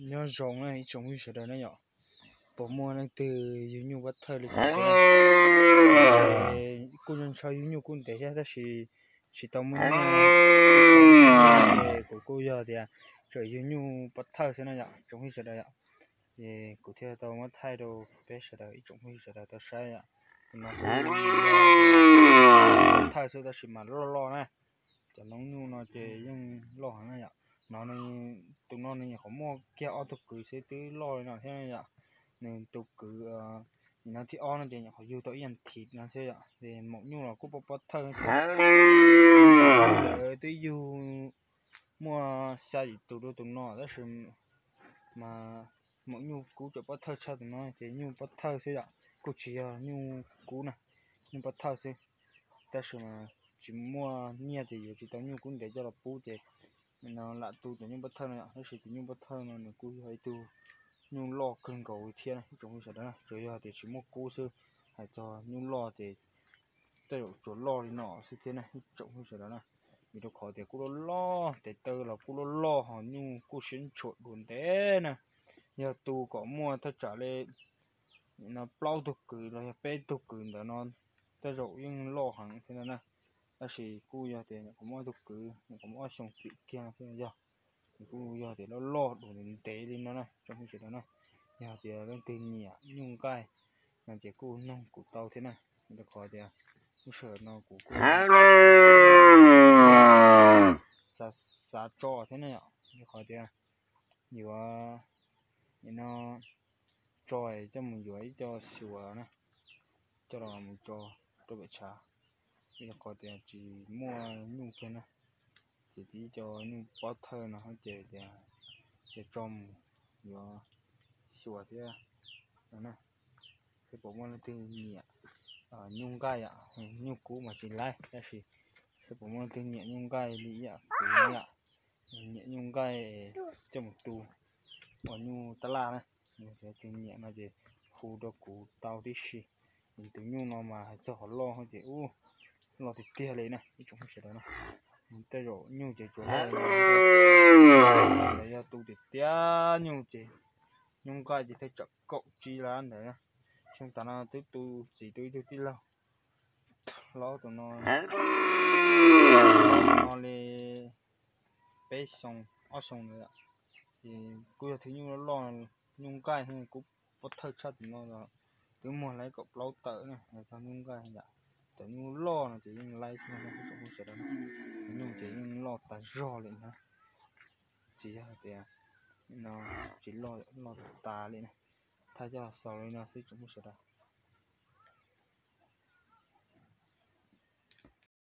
Nyob zoo na ib tsoom phooj ywg sawv daws na yom. Puas muaj leej twg yug nyuj pov thawj li kuv? Kuj ntshaw yug nyuj kuj ntev thiab tab sis tsis tau muaj nyuj. Kuv kuj yog tias tseem yug nyuj pov thawj xwb na yom tsoom phooj ywg sawv daws yom. Es kuv thiaj tau muab thaij rau peb sawv daws ib tsoom phooj ywg sawv daws tau saib yom. Tus no pov thawj xwb tab sis mas loj loj na. Cov noob nyuj no ces yeej loj heev na yom. No, tus no nws nyuam qhuav muaj kiag ob tug kwv xwb twb loj li no thiab yom. Nws tus kwv nim no thib ob no ces nyuam qhuav yug tau ib yam thiv no xwb yom. Es maum nyuj los kuj pov pov thawj, twb yug muaj xya yim tus rau tus no tab sis mas maum nyuj kub tseem pov thawj tshaj tus no ces nyuj pov thawj xwb yom. Kuj tsis yog nyuj kub na, nyuj pov thawj xwb. Tab sis mas tsis muaj nyiaj ces yuav tsis tau nyuj kub ntev coj los pub ces no lam tu tus nyuj pov thawj no yom. Tab sis tus nyuj pov thawj no nws kuj yog ib tug nyuj loj kawg nkaus li thiab na ib tsoom phooj ywg sawv daws na, tsuas yog tias tsis muaj kub xwb. Hais txog nyuj loj ces tej zaum tsuas loj li no xwb thiab na ib tsoom phooj ywg sawv daws na. Vim rau qhov tias kuj loj loj, tes taw los kuj loj loj, ho nyuj kuj siab ntshua dua ntev na. Yog tu kom muaj thaj tsam li no plaub tug kwv los yog peb tug kwv ntawd no tej zaum yeej loj heev thiab no na. Tab sis kuj yog tias nyuam qhuav muaj ib tug kwv nyuam qhuav muaj ob xyoo txim kiag thiab yog, nws kuj yog tias loj loj dua ntev ntev li no na tsoom phooj ywg sawv daws na. Yog tias leej twg nyiam nyuj nqaij no ces kuj noog kuv tau thiab na. Rau qhov tias lub sij hawm no kuv kuj xav, xav tso thiab na yom. Rau qhov tias yuav, no tso coj mus yuav ib co xyuas na, coj los mus tso rau pem tshav. Rau qhov tias tsis muaj nyuj kiag na, ces ib co nyuj pov thawj no ces tias, ces tso mus yuav xyuas thiab no na. Seb puas muaj leej twg nyiam nyuj nqaij, nyuj kub mas tsis laib tab sis seb puas muaj leej twg nyiam nyuj nqaij li ib yam kuv no yom. Nyiam nyuj nqaij coj mus tu ua nyuj tab laj na. Yog leej twg nyiam no ces hu rau kuv tau tib si. Tus nyuj no mas hais txog qhov loj ces ub, loj tiag tiag li na ib tsoom phooj ywg sawv daws na. Tej zaum nyuj ces tsuas loj li no, yog tu tiag tiag nyuj ces nyuj nqaij ces thaj tsam kaum tsib lab ntawd na. Xyoo tas no twb tu txiv tu ib tug tij laug hlob tus no li peb xyoo, ob xyoo ntawd. Ces kuj yog thwv nyuj loj loj, nyuj nqaij kuj pov thawj tshaj tus no los twb muag laib kaum plaub tawm na. Hais txog nyuj nqaij yom, cov nyuj loj no ces yeej laib xwb na ib tsoom phooj ywg sawv daws. Nyuj ces yeej loj tas zog li na, tsis yog tias no tsis loj, loj tas tas li na. Thaij coj los xaus li no xwb tsoom phooj ywg sawv daws.